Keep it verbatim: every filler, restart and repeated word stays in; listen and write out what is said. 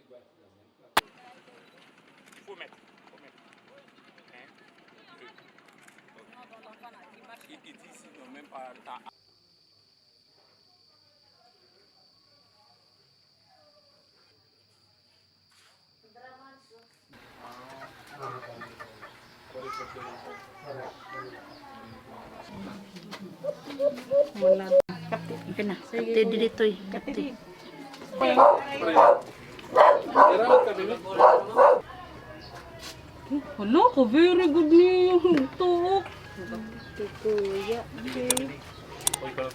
Faut mettre, faut mettre. Un, deux. Ils, ils disent, ils n'ont même pas le temps. Voilà. Kapte. Pena. Kapte diri toi. Kapte. Hello, very good news. Talk. Talk.